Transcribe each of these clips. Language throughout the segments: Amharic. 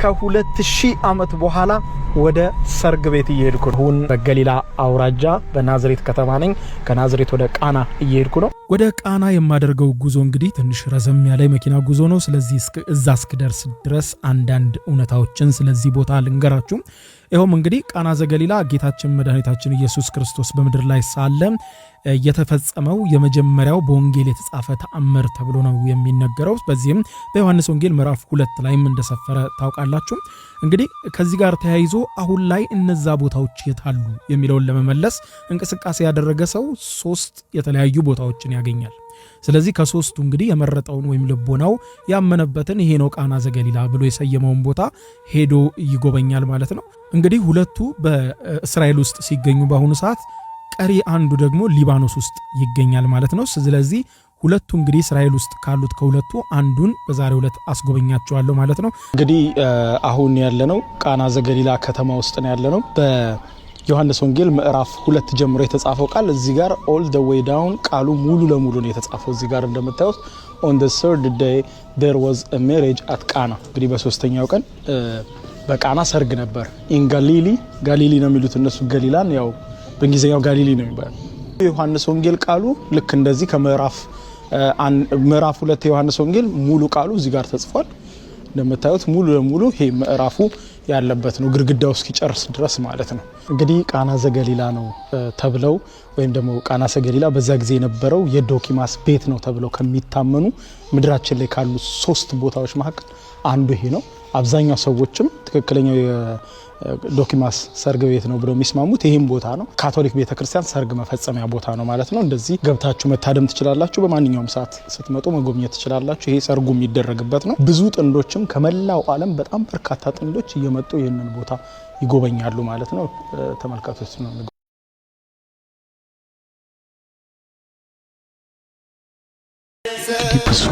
ከ2000 ዓመት በኋላ ወደ ሰርግ ቤት እየሄድኩ ነው። አሁን በገሊላ አውራጃ በናዝሬት ከተማ ነኝ። ከናዝሬት ወደ ቃና እየሄድኩ ነው። ወደ ቃና የማደርገው ጉዞ እንግዲህ ትንሽ ረዘም ያለ የመኪና ጉዞ ነው። ስለዚህ እዛ እስክደርስ ድረስ አንዳንድ እውነታዎችን ስለዚህ ቦታ ልንገራችሁ። ይኸውም እንግዲህ ቃና ዘገሊላ ጌታችን መድኃኒታችን ኢየሱስ ክርስቶስ በምድር ላይ ሳለ የተፈጸመው የመጀመሪያው በወንጌል የተጻፈ ተአምር ተብሎ ነው የሚነገረው። በዚህም በዮሐንስ ወንጌል ምዕራፍ 2 ላይም እንደሰፈረ ታውቃላችሁ። እንግዲህ ከዚህ ጋር ተያይዞ አሁን ላይ እነዛ ቦታዎች የታሉ የሚለውን ለመመለስ እንቅስቃሴ ያደረገ ሰው ሶስት የተለያዩ ቦታዎችን ያገኛል። ስለዚህ ከሶስቱ እንግዲህ የመረጠውን ወይም ልቦናው ያመነበትን ይሄ ነው ቃና ዘገሊላ ብሎ የሰየመውን ቦታ ሄዶ ይጎበኛል ማለት ነው። እንግዲህ ሁለቱ በእስራኤል ውስጥ ሲገኙ በአሁኑ ሰዓት፣ ቀሪ አንዱ ደግሞ ሊባኖስ ውስጥ ይገኛል ማለት ነው። ስለዚህ ሁለቱ እንግዲህ እስራኤል ውስጥ ካሉት ከሁለቱ አንዱን በዛሬው ዕለት አስጎበኛችኋለሁ ማለት ነው። እንግዲህ አሁን ያለነው ቃና ዘገሊላ ከተማ ውስጥ ነው ያለነው። በዮሐንስ ወንጌል ምዕራፍ 2 ጀምሮ የተጻፈው ቃል እዚህ ጋር all the way down ቃሉ ሙሉ ለሙሉ ነው የተጻፈው። እዚህ ጋር እንደምታዩት "On the third day there was a marriage at Cana።" እንግዲህ በሶስተኛው ቀን በቃና ሰርግ ነበር። In Galilee፣ Galilee ነው የሚሉት እነሱ ገሊላን፣ ያው በእንግሊዝኛው Galilee ነው የሚባለው። የዮሐንስ ወንጌል ቃሉ ልክ እንደዚህ ከምዕራፍ 2 የዮሐንስ ወንጌል ሙሉ ቃሉ እዚህ ጋር ተጽፏል። እንደምታዩት ሙሉ ለሙሉ ይሄ ምዕራፉ ያለበት ነው፣ ግድግዳው እስኪጨርስ ድረስ ማለት ነው። እንግዲህ ቃና ዘገሊላ ነው ተብለው ወይም ደግሞ ቃና ዘገሊላ በዛ ጊዜ የነበረው የዶኪማስ ቤት ነው ተብለው ከሚታመኑ ምድራችን ላይ ካሉ ሶስት ቦታዎች መካከል አንዱ ይሄ ነው። አብዛኛው ሰዎችም ትክክለኛው የዶኪማስ ሰርግ ቤት ነው ብለው የሚስማሙት ይህም ቦታ ነው። ካቶሊክ ቤተክርስቲያን ሰርግ መፈጸሚያ ቦታ ነው ማለት ነው። እንደዚህ ገብታችሁ መታደም ትችላላችሁ። በማንኛውም ሰዓት ስትመጡ መጎብኘት ትችላላችሁ። ይሄ ሰርጉ የሚደረግበት ነው። ብዙ ጥንዶችም ከመላው ዓለም በጣም በርካታ ጥንዶች እየመጡ ይህንን ቦታ ይጎበኛሉ ማለት ነው። ተመልካቶች ነው። እንግዲህ ብዙ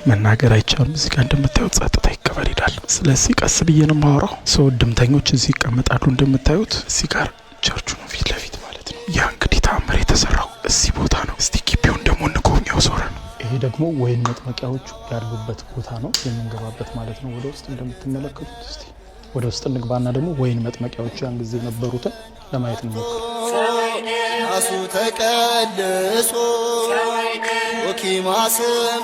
መናገር አይቻልም። እዚህ ጋር እንደምታዩት ጸጥታ ይከበር ይላል። ስለዚህ ቀስ ብዬ ነው የማወራው። ሰው እድምተኞች እዚህ ይቀመጣሉ። እንደምታዩት እዚህ ጋር ቸርቹ ነው ፊት ለፊት ማለት ነው። ያ እንግዲህ ተአምር የተሰራው እዚህ ቦታ ነው። እስቲ ግቢውን ደግሞ እንጎብኘው ዞረን። ይሄ ደግሞ ወይን መጥመቂያዎቹ ያሉበት ቦታ ነው የምንገባበት ማለት ነው። ወደ ውስጥ እንደምትመለከቱት እስቲ ወደ ውስጥ እንግባና ደግሞ ወይን መጥመቂያዎቹ ያን ጊዜ የነበሩትን ለማየት እንሞክር። ራሱ ተቀድሶ ዶኪማስም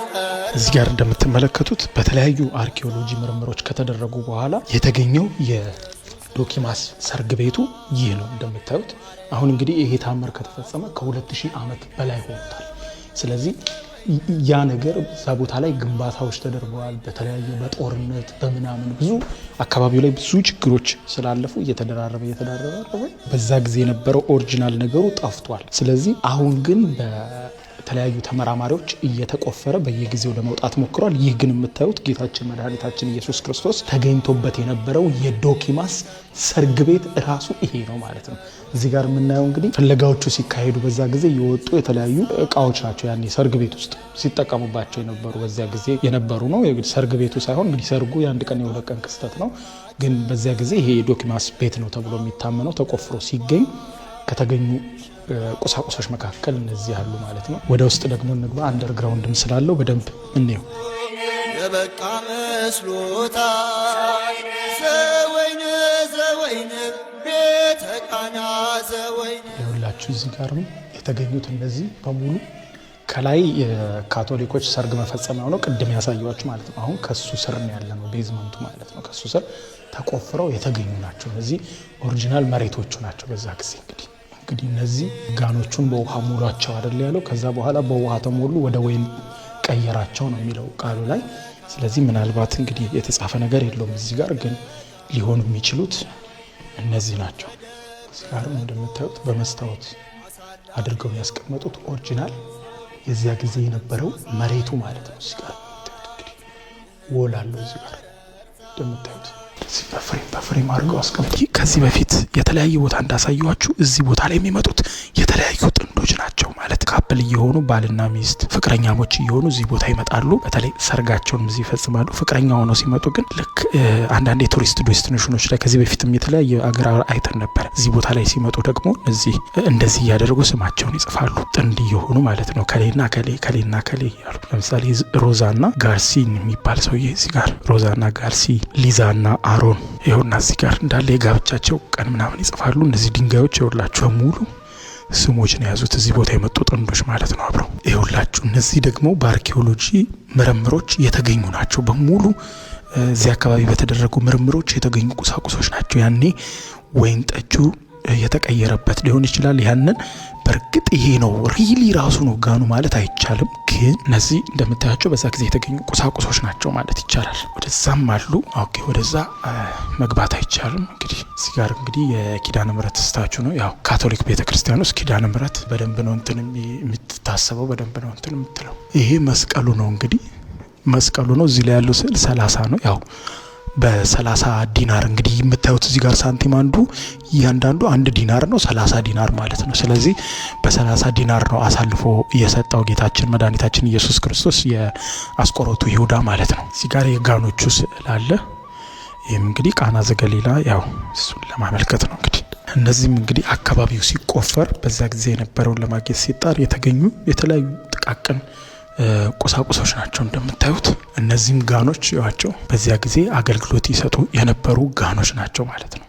እዚህ ጋር እንደምትመለከቱት በተለያዩ አርኪኦሎጂ ምርምሮች ከተደረጉ በኋላ የተገኘው የዶኪማስ ሰርግ ቤቱ ይህ ነው እንደምታዩት። አሁን እንግዲህ ይሄ ታምር ከተፈጸመ ከ2000 ዓመት በላይ ሆኖታል። ስለዚህ ያ ነገር እዛ ቦታ ላይ ግንባታዎች ተደርገዋል። በተለያየ በጦርነት በምናምን ብዙ አካባቢው ላይ ብዙ ችግሮች ስላለፉ እየተደራረበ እየተደራረበ በዛ ጊዜ የነበረው original ነገሩ ጠፍቷል። ስለዚህ አሁን ግን በተለያዩ ተመራማሪዎች እየተቆፈረ በየጊዜው ለመውጣት ሞክሯል። ይህ ግን የምታዩት ጌታችን መድኃኒታችን ኢየሱስ ክርስቶስ ተገኝቶበት የነበረው የዶኪማስ ሰርግ ቤት ራሱ ይሄ ነው ማለት ነው። እዚህ ጋር የምናየው እንግዲህ ፍለጋዎቹ ሲካሄዱ በዛ ጊዜ የወጡ የተለያዩ እቃዎች ናቸው። ያኔ ሰርግ ቤት ውስጥ ሲጠቀሙባቸው የነበሩ በዚያ ጊዜ የነበሩ ነው። ሰርግ ቤቱ ሳይሆን እንግዲህ ሰርጉ የአንድ ቀን የሁለት ቀን ክስተት ነው። ግን በዚያ ጊዜ ይሄ የዶኪማስ ቤት ነው ተብሎ የሚታመነው ተቆፍሮ ሲገኝ ከተገኙ ቁሳቁሶች መካከል እነዚህ ያሉ ማለት ነው። ወደ ውስጥ ደግሞ እንግባ። Underground ም ስላለው በደንብ እንየው። የበቃ መስሎታል። ዘወይን ዘወይን ቤተ ቃና ዘወይን። ይኸውላችሁ እዚህ ጋርም የተገኙት እነዚህ በሙሉ ከላይ የካቶሊኮች ሰርግ መፈጸሚያው ነው፣ ቅድም ያሳየኋችሁ ማለት ነው። አሁን ከሱ ስር ነው ያለ ነው basement ኡ ማለት ነው። ከሱ ስር ተቆፍረው የተገኙ ናቸው። እነዚህ original መሬቶቹ ናቸው። በዛ ጊዜ እንግዲህ እነዚህ ጋኖቹን በውሃ ሙሏቸው አይደል ያለው። ከዛ በኋላ በውሃ ተሞሉ፣ ወደ ወይን ቀየራቸው ነው የሚለው ቃሉ ላይ። ስለዚህ ምናልባት እንግዲህ የተጻፈ ነገር የለውም እዚህ ጋር፣ ግን ሊሆኑ የሚችሉት እነዚህ ናቸው። እዚህ ጋርም እንደምታዩት በመስታወት አድርገው ያስቀመጡት original የዚያ ጊዜ የነበረው መሬቱ ማለት ነው። እዚህ ጋር እንደምታዩት እንግዲህ wall አለው እዚህ ጋር እንደምታዩት በ frame በ frame አድርገው አስቀምጡ። ከዚህ በፊት የተለያየ ቦታ እንዳሳየኋችሁ እዚህ ቦታ ላይ የሚመጡት የተለያዩ ጥንዶች ናቸው ማለት ማለት couple እየሆኑ፣ ባልና ሚስት፣ ፍቅረኛሞች እየሆኑ እዚህ ቦታ ይመጣሉ። በተለይ ሰርጋቸውንም እዚህ ይፈጽማሉ። ፍቅረኛ ሆነው ሲመጡ ግን ልክ አንዳንድ የ tourist destination ኖች ላይ ከዚህ በፊትም የተለያየ አገር አይተን ነበር። እዚህ ቦታ ላይ ሲመጡ ደግሞ እነዚህ እንደዚህ እያደረጉ ስማቸውን ይጽፋሉ። ጥንድ እየሆኑ ማለት ነው። ከሌና ከሌ፣ ከሌና ከሌ እያሉ። ለምሳሌ ሮዛና ጋርሲ የሚባል ሰውዬ እዚህ ጋር፣ ሮዛና ጋርሲ፣ ሊዛና አሮን፣ ይኸውና እዚህ ጋር እንዳለ የጋብቻቸው ቀን ምናምን ይጽፋሉ። እነዚህ ድንጋዮች ይኸውላችሁ በሙሉ ስሞች ነው የያዙት፣ እዚህ ቦታ የመጡ ጥንዶች ማለት ነው አብረው። ይኸውላችሁ እነዚህ ደግሞ በአርኪኦሎጂ ምርምሮች የተገኙ ናቸው። በሙሉ እዚህ አካባቢ በተደረጉ ምርምሮች የተገኙ ቁሳቁሶች ናቸው። ያኔ ወይን ጠጁ የተቀየረበት ሊሆን ይችላል። ያንን በእርግጥ ይሄ ነው really ራሱ ነው ጋኑ ማለት አይቻልም፣ ግን እነዚህ እንደምታያቸው በዛ ጊዜ የተገኙ ቁሳቁሶች ናቸው ማለት ይቻላል። ወደዛም አሉ። Okay፣ ወደዛ መግባት አይቻልም። እንግዲህ እዚህ ጋር እንግዲህ የኪዳነ ምሕረት statue ነው። ያው ካቶሊክ ቤተክርስቲያን ውስጥ ኪዳነ ምሕረት በደንብ ነው እንትን የምትታሰበው፣ በደንብ ነው እንትን የምትለው። ይሄ መስቀሉ ነው፣ እንግዲህ መስቀሉ ነው። እዚህ ላይ ያለው ስዕል 30 ነው። ያው በ30 ዲናር እንግዲህ የምታዩት እዚህ ጋር ሳንቲም አንዱ እያንዳንዱ 1 ዲናር ነው፣ 30 ዲናር ማለት ነው። ስለዚህ በ30 ዲናር ነው አሳልፎ የሰጠው ጌታችን መድኃኒታችን ኢየሱስ ክርስቶስ የአስቆሮቱ ይሁዳ ማለት ነው። እዚህ ጋር የጋኖቹ ስዕል አለ። ይህም እንግዲህ ቃና ዘገሊላ ያው እሱን ለማመልከት ነው። እንግዲህ እነዚህም እንግዲህ አካባቢው ሲቆፈር በዛ ጊዜ የነበረውን ለማግኘት ሲጣር የተገኙ የተለያዩ ጥቃቅን ቁሳቁሶች ናቸው እንደምታዩት። እነዚህም ጋኖች ያቸው በዚያ ጊዜ አገልግሎት ይሰጡ የነበሩ ጋኖች ናቸው ማለት ነው።